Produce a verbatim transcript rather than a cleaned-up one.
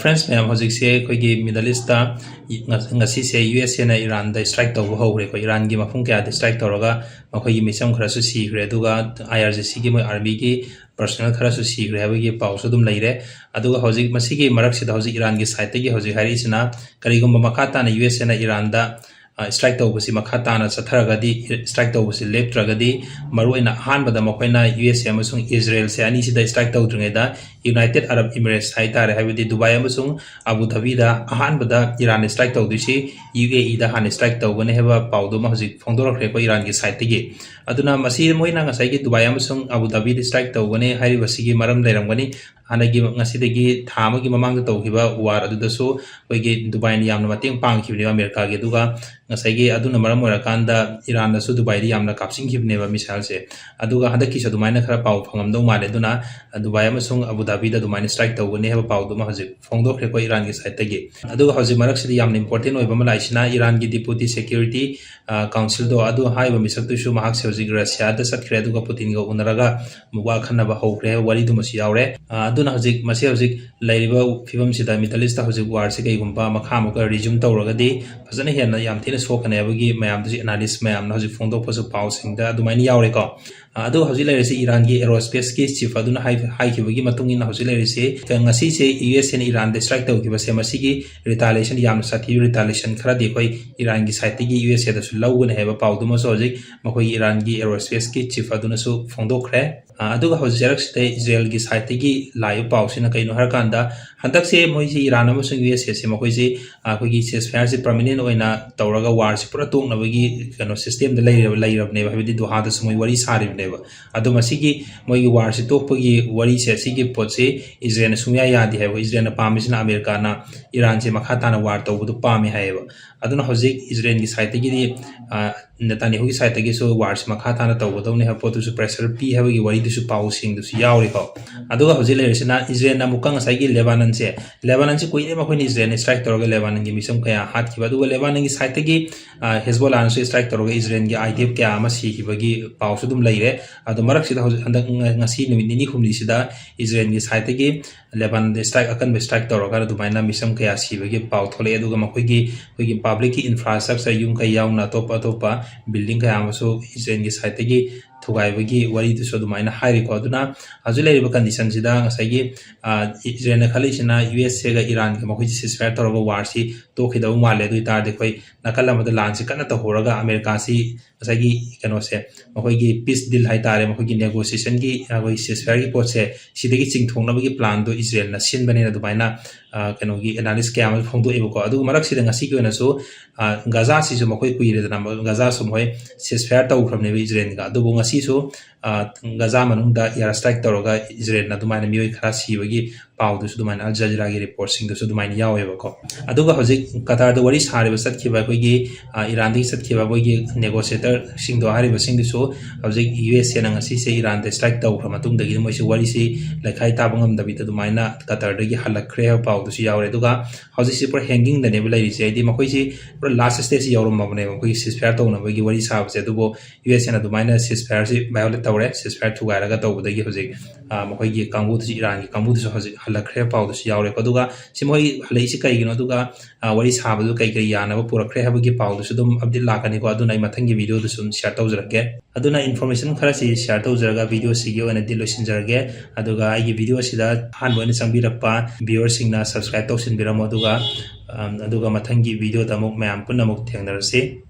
Friends ꯃꯌꯥꯝ, ꯍꯧꯖꯤꯛꯁꯦ ꯑꯩꯈꯣꯏꯒꯤ Middle East ꯇ ꯉ-, ꯉꯁꯤꯁꯦ ꯌꯨ ꯑꯦꯁ ꯑꯦꯅ ꯏꯔꯥꯟꯗ strike ꯇꯧꯕ ꯍꯧꯈ꯭ꯔꯦꯀꯣ꯫ ꯏꯔꯥꯟꯒꯤ ꯃꯐꯝ ꯀꯌꯥꯗ strike ꯇꯧꯔꯒ ꯃꯈꯣꯏꯒꯤ ꯃꯤꯆꯝ ꯈꯔꯁꯨ ꯁꯤꯈ꯭ꯔꯦ, ꯑꯗꯨꯒ ꯑꯥꯏ ꯑꯥꯔ ꯖꯤ ꯁꯤꯒꯤ ꯃꯣꯏ army ꯒꯤ personnel ꯈꯔꯁꯨ ꯁꯤꯈ꯭ꯔꯦ ꯍꯥꯏꯕꯒꯤ ꯄꯥꯎꯁꯨ ꯑꯗꯨꯝ ꯂꯩꯔꯦ꯫ ꯑꯗꯨꯒ ꯍꯧꯖꯤꯛ ꯃꯁꯤꯒꯤ ꯃꯔꯛꯁꯤꯗ ꯍꯧꯖꯤꯛ ꯏꯔꯥꯟꯒꯤ side ꯇꯒꯤ ꯍꯧꯖꯤꯛ ꯍꯥꯏꯔꯛꯏꯁꯤꯅ, ꯀꯔꯤꯒꯨꯝꯕ ꯃꯈꯥ ꯇꯥꯅ ꯌꯨ ꯑꯦꯁ ꯑꯦꯅ ꯏꯔꯥꯟꯗ ꯑ, strike ꯇꯧꯕꯁꯤ ꯃꯈꯥ ꯇꯥꯅ ꯆꯠꯊꯔꯒꯗꯤ, strike ꯇꯧꯕꯁꯤ ꯂꯦꯞꯇ꯭ꯔꯒꯗꯤ, ꯃꯔꯨꯑꯣꯏꯅ ꯑꯍꯥꯟꯕꯗ ꯃꯈꯣꯏꯅ ꯌꯨ ꯑꯦꯁ ꯑꯦ ꯑꯃꯁꯨꯡ ꯏꯖꯔꯦꯜꯁꯦ ꯑꯅꯤꯁꯤꯗ strike ꯇꯧꯗ꯭ꯔꯤꯉꯩꯗ United Arab Emirates ꯍꯥꯏꯇꯥꯔꯦ, ꯍꯥꯏꯕꯗꯤ ꯗꯨꯕꯥꯏ ꯑꯃꯁꯨꯡ ꯑꯕꯨ ꯙꯥꯕꯤꯗ ꯑꯍꯥꯟꯕꯗ ꯏꯔꯥꯟ strike ꯇꯧꯗꯣꯏꯁꯤ ꯌꯨ ꯑꯦ ꯏꯗ ꯍꯥꯟꯅ strike ꯇꯧꯒꯅꯤ ꯍꯥꯏꯕ ꯄꯥꯎꯗꯨ ꯑꯃ ꯍꯧꯖꯤꯛ ꯐꯣꯡꯗꯣꯔꯛꯈ꯭ꯔꯦꯀꯣ ꯏꯔꯥꯟꯒꯤ side ꯇꯒꯤ꯫ ꯑꯗꯨꯅ ꯃꯁꯤ ꯃꯣꯏꯅ ꯉꯁꯥꯏꯒꯤ ꯗꯨꯕꯥꯏ ꯑꯃꯁꯨꯡ ꯑꯕꯨ ꯙꯥꯕꯤꯗ strike ꯇꯧꯒꯅꯤ ꯍꯥꯏꯔꯤꯕꯁꯤꯒꯤ ꯃꯔꯝ ꯂꯩꯔꯝꯒꯅꯤ꯫ ꯍꯥꯟꯅꯒꯤ, ꯉꯁꯤꯗꯒꯤ ꯊꯥ ꯑꯃꯒꯤ ꯃꯃꯥꯡꯗ ꯇꯧꯈꯤꯕ war ꯑꯗꯨꯗꯁꯨ ꯑꯩꯈꯣꯏꯒꯤ ꯗꯨꯕꯥꯏꯅ ꯌꯥꯝꯅ ꯃꯇꯦꯡ ꯄꯥꯡꯈꯤꯕꯅꯦꯕ ꯑꯃꯦꯔꯤꯀꯥꯒꯤ꯫ ꯑꯗꯨꯒ ꯉꯁꯥꯏꯒꯤ ꯑꯗꯨꯅ ꯃꯔꯝ ꯑꯣꯏꯔꯀꯥꯟꯗ ꯏꯔꯥꯟꯅꯁꯨ ꯗꯨꯕꯥꯏꯗ ꯌꯥꯝꯅ ꯀꯥꯞꯁꯤꯟꯈꯤꯕꯅꯦꯕ missile ꯁꯦ꯫ ꯑꯗꯨꯒ ꯍꯟꯗꯛꯀꯤꯁꯨ ꯑꯗꯨꯃꯥꯏꯅ ꯈꯔ ꯄꯥꯎ ꯐꯪꯉꯝꯗꯧ ꯃꯥꯜꯂꯦ꯫ ꯑꯗꯨꯅ ꯗꯨꯕꯥꯏ ꯑꯃꯁꯨꯡ ꯑꯕꯨ ꯙꯥꯕꯤꯗ ꯑꯗꯨꯃꯥꯏꯅ strike ꯇꯧꯒꯅꯤ ꯍꯥꯏꯕ ꯄꯥꯎꯗꯨꯃ ꯍꯧꯖꯤꯛ ꯐꯣꯡꯗꯣꯛꯈ꯭ꯔꯦꯀꯣ ꯏꯔꯥꯟꯒꯤ side ꯇꯒꯤ꯫ ꯑꯗꯨꯒ ꯍꯧꯖꯤꯛ ꯃꯔꯛꯁꯤꯗ ꯌꯥꯝꯅ important ꯑꯣꯏꯕ ꯑꯃ ꯂꯥꯛꯏꯁꯤꯅ ꯏꯔꯥꯟꯒꯤ Deputy Security ꯑ, Council ꯗꯣ, ꯑꯗꯨ ꯍꯥꯏꯔꯤꯕ ꯃꯤꯁꯛꯇꯨꯁꯨ ꯃꯍꯥꯛꯁꯦ ꯍꯧꯖꯤꯛ ꯔꯁꯤꯌꯥꯗ ꯆꯠꯈ꯭ꯔꯦ, ꯑꯗꯨꯒ ꯄꯨꯇꯤꯟꯒ ꯎꯅꯔꯒ ꯑꯃꯨꯛ ꯋꯥ ꯈꯟꯅꯕ ꯍꯧꯈ꯭ꯔꯦ, ꯋꯥꯔꯤꯗꯨꯃꯁꯨ ꯌꯥꯎꯔꯦ꯫ ꯑ, ꯑꯗꯨꯅ ꯍꯧꯖꯤꯛ, ꯃꯁꯤ ꯍꯧꯖꯤꯛ ꯂꯩꯔꯤꯕ ꯐꯤꯕꯝꯁꯤꯗ Middle East ꯇ ꯍꯧꯖꯤꯛ war ꯁꯤ ꯀꯩꯒꯨꯝꯕ ꯃꯈꯥ ꯑꯃꯨꯛꯀ resume ꯇꯧꯔꯒꯗꯤ ꯐꯖꯅ ꯍꯦꯟꯅ ꯌꯥꯝ ꯊꯤꯅ ꯁꯣꯛꯀꯅꯤ ꯍꯥꯏꯕꯒꯤ ꯃꯌꯥꯝꯗꯁꯨ analyst ꯃꯌꯥꯝꯅ ꯍꯧꯖꯤꯛ ꯐꯣꯡꯗꯣꯛꯄꯁꯨ ꯄꯥꯎꯁꯤꯡꯗ ꯑꯗꯨꯃꯥꯏꯅ ꯌꯥꯎꯔꯦꯀꯣ꯫ ꯑ, ꯑꯗꯨ ꯍꯧꯖꯤꯛ ꯂꯩꯔꯤꯁꯤ ꯏꯔꯥꯟꯒꯤ aerospace ꯀꯤ chief ꯑꯗꯨꯅ ꯍꯥꯏ-, ꯍꯥꯏꯈꯤꯕꯒꯤ ꯃꯇꯨꯡ ꯏꯟꯅ ꯍꯧꯖꯤꯛ ꯂꯩꯔꯤꯁꯤ, ꯉꯁꯤꯁꯦ ꯌꯨ ꯑꯦꯁ ꯑꯦꯅ ꯏꯔꯥꯟꯗ strike ꯇꯧꯈꯤꯕꯁꯦ, ꯃꯁꯤꯒꯤ retaliation, ꯌꯥꯝꯅ ꯁꯥꯊꯤꯕ retaliation ꯈꯔꯗꯤ ꯑꯩꯈꯣꯏ ꯏꯔꯥꯟꯒꯤ side ꯇꯒꯤ ꯌꯨ ꯑꯦꯁ ꯑꯦ ꯗꯁꯨ ꯂꯧꯒꯅꯤ ꯍꯥꯏꯕ ꯄꯥꯎꯗꯨꯃꯁꯨ ꯍꯧꯖꯤꯛ ꯃꯈꯣꯏꯒꯤ ꯏꯔꯥꯟꯒꯤ aerospace ꯀꯤ chief ꯑꯗꯨꯅꯁꯨ ꯐꯣꯡꯗꯣꯛꯈ꯭ꯔꯦ꯫ ꯑ, ꯑꯗꯨꯒ ꯍꯧꯖꯤꯛ ꯆꯔꯛꯁꯤꯗ ꯏꯖꯔꯦꯜꯒꯤ side ꯇꯒꯤ ꯂꯥꯛꯏꯕ ꯄꯥꯎꯁꯤꯅ ꯀꯩꯅꯣ ꯍꯥꯏꯔꯀꯥꯟꯗ, ꯍꯟꯗꯛꯁꯦ ꯃꯣꯏꯁꯤ, ꯏꯔꯥꯟ ꯑꯃꯁꯨꯡ ꯌꯨ ꯑꯦꯁ ꯑꯦ ꯁꯦ, ꯃꯈꯣꯏꯁꯤ, ꯑ, ꯑꯩꯈꯣꯏꯒꯤ ceasefire ꯁꯤ permanent ꯑꯣꯏꯅ ꯇꯧꯔꯒ war ꯁꯤ ꯄꯨꯔꯥ ꯇꯣꯛꯅꯕꯒꯤ ꯀꯩꯅꯣ system ꯗ ꯂꯩꯔꯕ-, ꯂꯩꯔꯕꯅꯦꯕ, ꯍꯥꯏꯕꯗꯤ ꯗꯣꯍꯥꯗꯁꯨ ꯃꯣꯏ ꯋꯥꯔꯤ ꯁꯥꯔꯤꯕꯅꯦꯕ꯫ ꯑꯗꯣ ꯃꯁꯤꯒꯤ ꯃꯣꯏꯒꯤ war ꯁꯤ ꯇꯣꯛꯄꯒꯤ ꯋꯥꯔꯤꯁꯦ, ꯑꯁꯤꯒꯤ ꯄꯣꯠꯁꯤ ꯏꯖꯔꯦꯜꯅ ꯁꯨꯡꯌꯥ ꯌꯥꯗꯦ ꯍꯥꯏꯕ꯫ ꯏꯖꯔꯦꯜꯅ ꯄꯥꯝꯃꯤꯁꯤꯅ ꯑꯃꯦꯔꯤꯀꯥꯅ ꯏꯔꯥꯟꯁꯦ ꯃꯈꯥ ꯇꯥꯅ war ꯇꯧꯕꯗꯨ ꯄꯥꯝꯃꯤ ꯍꯥꯏꯌꯦꯕ꯫ ꯑꯗꯨꯅ ꯍꯧꯖꯤꯛ ꯏꯖꯔꯦꯜꯒꯤ side ꯇꯒꯤꯗꯤ, ꯑ, ꯅꯦꯇꯥꯅꯤꯍꯨꯒꯤ ꯁꯥꯏꯠꯇꯒꯤꯁꯨ ꯋꯥꯔꯁꯤ ꯃꯈꯥ ꯇꯥꯅ ꯇꯧꯒꯗꯧꯅꯤ ꯍꯥꯏꯕ ꯄꯣꯠꯇꯨꯁꯨ ꯄ꯭ꯔꯦꯁꯔ ꯄꯤ ꯍꯥꯏꯕꯒꯤ ꯋꯥꯔꯤꯗꯨꯁꯨ ꯄꯥꯎꯁꯤꯡꯗꯨꯁꯨ ꯌꯥꯎꯔꯤꯀꯣ꯫ ꯑꯗꯨꯒ ꯍꯧꯖꯤꯛ ꯂꯩꯔꯤꯁꯤꯅ ꯏꯖꯔꯦꯜꯅ ꯑꯃꯨꯛꯀ ꯉꯁꯥꯏꯒꯤ ꯂꯦꯕꯥꯅꯟꯁꯦ, ꯂꯦꯕꯥꯅꯟꯁꯤ ꯀꯨꯏꯔꯦ ꯃꯈꯣꯏꯅ ꯏꯖꯔꯦꯜꯅ ꯁ꯭ꯇ꯭ꯔꯥꯏꯛ ꯇꯧꯔꯒ ꯂꯦꯕꯥꯅꯟꯒꯤ ꯃꯤꯆꯝ ꯀꯌꯥ ꯍꯥꯠꯈꯤꯕ, ꯑꯗꯨꯒ ꯂꯦꯕꯥꯅꯟꯒꯤ ꯁꯥꯏꯠꯇꯒꯤ, ꯑ, ꯍꯦꯖꯕꯣꯂꯥꯅꯁꯨ ꯁ꯭ꯇ꯭ꯔꯥꯏꯛ ꯇꯧꯔꯒ ꯏꯖꯔꯦꯜꯒꯤ ꯑꯥꯏ ꯗꯤ ꯑꯦꯐ ꯀꯌꯥ ꯑꯃ ꯁꯤꯈꯤꯕꯒꯤ ꯄꯥꯎꯁꯨ ꯑꯗꯨꯝ ꯂꯩꯔꯦ꯫ ꯑꯗꯣ ꯃꯔꯛꯁꯤꯗ ꯍꯧꯖꯤꯛ ꯍꯟꯗꯛ ꯉ-, ꯉꯁꯤ ꯅꯨꯃꯤꯠ ꯅꯤꯅꯤ ꯍꯨꯝꯅꯤꯁꯤꯗ ꯏꯖꯔꯦꯜꯒꯤ ꯁꯥꯏꯠꯇꯒꯤ ꯂꯦꯕꯥꯅꯟꯗ ꯁ꯭ꯇ꯭ꯔꯥꯏꯛ, ꯑꯀꯟꯕ ꯁ꯭ꯇ꯭ꯔꯥꯏꯛ ꯇꯧꯔꯀꯥꯟꯗ ꯑꯗꯨꯃꯥꯏꯅ ꯃꯤꯆꯝ ꯀꯌꯥ ꯁꯤꯕꯒꯤ ꯄꯥꯎ ꯊꯣꯛꯂꯛꯑꯦ꯫ ꯑꯗꯨꯒ ꯃꯈꯣꯏꯒꯤ, ꯑꯩꯈꯣꯏꯒꯤ ꯄꯕ꯭ꯂꯤꯛꯀꯤ ꯏꯟꯐ꯭ꯔꯥꯁ꯭ꯇ꯭ꯔꯛꯆꯔ, ꯌꯨꯝ ꯀꯩ ꯌꯥꯎꯅ ꯑꯇꯣꯞ ꯑꯇꯣꯞꯄ ꯕꯤꯜꯗꯤꯡ ꯀꯌꯥ ꯑꯃꯁꯨ ꯏꯖꯔꯦꯜꯒꯤ ꯁꯥꯏꯠꯇꯒꯤ ꯊꯨꯒꯥꯏꯕꯒꯤ ꯋꯥꯔꯤꯗꯨꯁꯨ ꯑꯗꯨꯃꯥꯏꯅ ꯍꯥꯏꯔꯤꯀꯣ꯫ ꯑꯗꯨꯅ ꯍꯧꯖꯤꯛ ꯂꯩꯔꯤꯕ ꯀꯟꯗꯤꯁꯟꯁꯤꯗ ꯉꯁꯥꯏꯒꯤ, ꯑ, ꯏꯖꯔꯦꯜꯅ ꯈꯜꯂꯤꯁꯤꯅ ꯌꯨ ꯑꯦꯁ ꯑꯦꯒ ꯏꯔꯥꯟꯒ ꯃꯈꯣꯏꯁꯤ ꯁꯤꯁꯐꯥꯌꯔ ꯇꯧꯔꯒ ꯋꯥꯔꯁꯤ ꯇꯣꯛꯈꯤꯗꯧ ꯃꯥꯜꯂꯦ꯫ ꯑꯗꯨ ꯑꯣꯏ ꯇꯥꯔꯗꯤ ꯑꯩꯈꯣꯏ ꯅꯥꯀꯜ ꯑꯃꯗ ꯂꯥꯟꯁꯤ ꯀꯟꯅ ꯇꯧꯍꯧꯔꯒ ꯑꯃꯦꯔꯤꯀꯥꯁꯤ ꯉꯁꯥꯏꯒꯤ ꯀꯩꯅꯣꯁꯦ, ꯃꯈꯣꯏꯒꯤ ꯄꯤꯁ ꯗꯤꯜ ꯍꯥꯏ ꯇꯥꯔꯦ, ꯃꯈꯣꯏꯒꯤ ꯅꯦꯒꯣꯁꯤꯌꯦꯁꯟꯒꯤ, ꯑꯩꯈꯣꯏ ꯁꯤꯁꯐꯥꯌꯔꯒꯤ ꯄꯣꯠꯁꯦ, ꯁꯤꯗꯒꯤ ꯆꯤꯡꯊꯣꯛꯅꯕꯒꯤ ꯄ꯭ꯂꯥꯟꯗꯣ ꯏꯖꯔꯦꯜꯅ ꯁꯤꯟꯕꯅꯦꯅ ꯑꯗꯨꯃꯥꯏꯅ, ꯑ, ꯀꯩꯅꯣꯒꯤ ꯑꯦꯅꯥꯂꯤꯁ ꯀꯌꯥ ꯑꯃꯁꯨ ꯐꯣꯡꯗꯣꯛꯑꯦꯕꯀꯣ꯫ ꯑꯗꯨꯒ ꯃꯔꯛꯁꯤꯗ ꯉꯁꯤꯒꯤ ꯑꯣꯏꯅꯁꯨ, ꯑ, ꯒꯖꯥꯁꯤꯁꯨ ꯃꯈꯣꯏ ꯀꯨꯏꯔꯦꯗꯅ, ꯒꯖꯥꯁꯨ ꯃꯈꯣꯏ ꯁꯤꯁꯐꯥꯌꯔ ꯇꯧꯈ꯭ꯔꯕꯅꯦꯕ ꯏꯖꯔꯦꯜꯒ꯫ ꯑꯗꯨꯕꯨ ꯉꯁꯤꯁꯨ, ꯑ, ꯒꯖꯥ ꯃꯅꯨꯡꯗ ꯏꯌꯥꯔ ꯁ꯭ꯇ꯭ꯔꯥꯏꯛ ꯇꯧꯔꯒ ꯏꯖꯔꯦꯜꯅ ꯑꯗꯨꯃꯥꯏꯅ ꯃꯤꯑꯣꯏ ꯈꯔ ꯁꯤꯕꯒꯤ ꯄꯥꯎꯗꯨꯁꯨ ꯑꯗꯨꯃꯥꯏꯅ ꯑꯜ ꯖꯖꯤꯔꯥꯒꯤ ꯔꯤꯄꯣꯔꯠꯁꯤꯡꯗꯁꯨ ꯑꯗꯨꯃꯥꯏꯅ ꯌꯥꯎꯋꯦꯕꯀꯣ꯫ ꯑꯗꯨꯒ ꯍꯧꯖꯤꯛ ꯀꯇꯥꯔꯗ ꯋꯥꯔꯤ ꯁꯥꯔꯤꯕ ꯆꯠꯈꯤꯕ ꯑꯩꯈꯣꯏꯒꯤ, ꯑ, ꯏꯔꯥꯟꯗꯒꯤ ꯆꯠꯈꯤꯕ ꯑꯩꯈꯣꯏꯒꯤ ꯅꯦꯒꯣꯁꯤꯌꯦꯇꯔꯁꯤꯡꯗꯣ ꯍꯥꯏꯔꯤꯕꯁꯤꯡꯗꯨꯁꯨ ꯍꯧꯖꯤꯛ ꯌꯨ ꯑꯦꯁ ꯑꯦꯅ ꯉꯁꯤꯁꯦ ꯏꯔꯥꯟꯗ ꯁ꯭ꯇ꯭ꯔꯥꯏꯛ ꯇꯧꯈ꯭ꯔ ꯃꯇꯨꯡꯗꯒꯤꯗꯤ ꯃꯣꯏꯁꯤ ꯋꯥꯔꯤꯁꯤ ꯂꯩꯈꯥꯏ ꯇꯥꯕ ꯉꯝꯗꯕꯤꯗ ꯑꯗꯨꯃꯥꯏꯅ ꯀꯇꯥꯔꯗꯒꯤ ꯍꯜꯂꯛꯈ꯭ꯔꯦ ꯍꯥꯏꯕ ꯄꯥꯎꯗꯨꯁꯨ ꯌꯥꯎꯔꯦ꯫ ꯑꯗꯨꯒ ꯍꯧꯖꯤꯛꯁꯤ ꯄꯨꯔꯥ ꯍꯦꯡꯒꯤꯡꯗꯅꯦꯕ ꯂꯩꯔꯤꯁꯦ, ꯍꯥꯏꯗꯤ ꯃꯈꯣꯏꯁꯤ ꯄꯨꯔꯥ ꯂꯥꯁ ꯁ꯭ꯇꯦꯖꯁꯤ ꯌꯧꯔꯝꯃꯕꯅꯦꯕ, ꯑꯩꯈꯣꯏꯒꯤ ꯁꯤꯁꯐꯥꯌꯔ ꯇꯧꯅꯕꯒꯤ ꯋꯥꯔꯤ ꯁꯥꯕꯁꯦ꯫ ꯑꯗꯨꯕꯨ ꯌꯨ ꯑꯦꯁ ꯑꯦꯅ ꯑꯗꯨꯃꯥꯏꯅ ꯁꯤꯁꯐꯥꯌꯔꯁꯤ ꯚꯥꯏꯑꯣꯂꯦꯠ ꯇꯧꯔꯦ, ꯁꯤꯁꯐꯥꯌꯔ ꯊꯨꯒꯥꯏꯔꯒ ꯇꯧꯕꯗꯒꯤ ꯍꯧꯖꯤꯛ, ꯑ, ꯃꯈꯣꯏꯒꯤ ꯀꯥꯡꯕꯨꯗꯨꯁꯨ, ꯏꯔꯥꯟꯒꯤ ꯀꯥꯡꯕꯨꯗꯨꯁꯨ ꯍꯧꯖꯤꯛ ꯍꯜꯂꯛꯈ꯭ꯔꯦ ꯄꯥꯎꯗꯨꯁꯨ ꯌꯥꯎꯔꯦꯀꯣ꯫ ꯑꯗꯨꯒ ꯁꯤ ꯃꯣꯏ ꯍꯜꯂꯛꯏꯁꯤ ꯀꯩꯒꯤꯅꯣ, ꯑꯗꯨꯒ, ꯑ, ꯋꯥꯔꯤ ꯁꯥꯕꯗꯨ ꯀꯩ ꯀꯔꯤ ꯌꯥꯅꯕ ꯄꯨꯔꯛꯈ꯭ꯔꯦ ꯍꯥꯏꯕꯒꯤ ꯄꯥꯎꯗꯨꯁꯨ ꯑꯗꯨꯝ ꯑꯞꯗꯦꯠ ꯂꯥꯛꯀꯅꯤꯀꯣ꯫ ꯑꯗꯨꯅ ꯑꯩ ꯃꯊꯪꯒꯤ ꯚꯤꯗꯤꯑꯣꯗꯁꯨ ꯑꯗꯨꯝ ꯁꯤꯌꯔ ꯇꯧꯖꯔꯛꯀꯦ꯫ ꯑꯗꯨꯅ ꯏꯟꯐꯣꯔꯃꯦꯁꯟ ꯈꯔꯁꯤ ꯁꯤꯌꯔ ꯇꯧꯖꯔꯒ ꯚꯤꯗꯤꯑꯣꯁꯤꯒꯤ ꯑꯣꯏꯅꯗꯤ ꯂꯣꯏꯁꯤꯟꯖꯔꯒꯦ꯫ ꯑꯗꯨꯒ ꯑꯩꯒꯤ ꯚꯤꯗꯤꯑꯣꯁꯤꯗ ꯑꯍꯥꯟꯕ ꯑꯣꯏꯅ ꯆꯪꯕꯤꯔꯛꯄ ꯚꯤꯌꯨꯋꯔꯁꯤꯡꯅ ꯁꯕꯁꯀ꯭ꯔꯥꯏꯕ ꯇꯧꯁꯤꯟꯕꯤꯔꯝꯃꯣ꯫ ꯑꯗꯨꯒ, ꯑꯝ, ꯑꯗꯨꯒ ꯃꯊꯪꯒꯤ ꯚꯤꯗꯤꯑꯣꯗ ꯑꯃꯨꯛ ꯃꯌꯥꯝ ꯄꯨꯟꯅ ꯑꯃꯨꯛ ꯊꯦꯡꯅꯔꯁꯤ꯫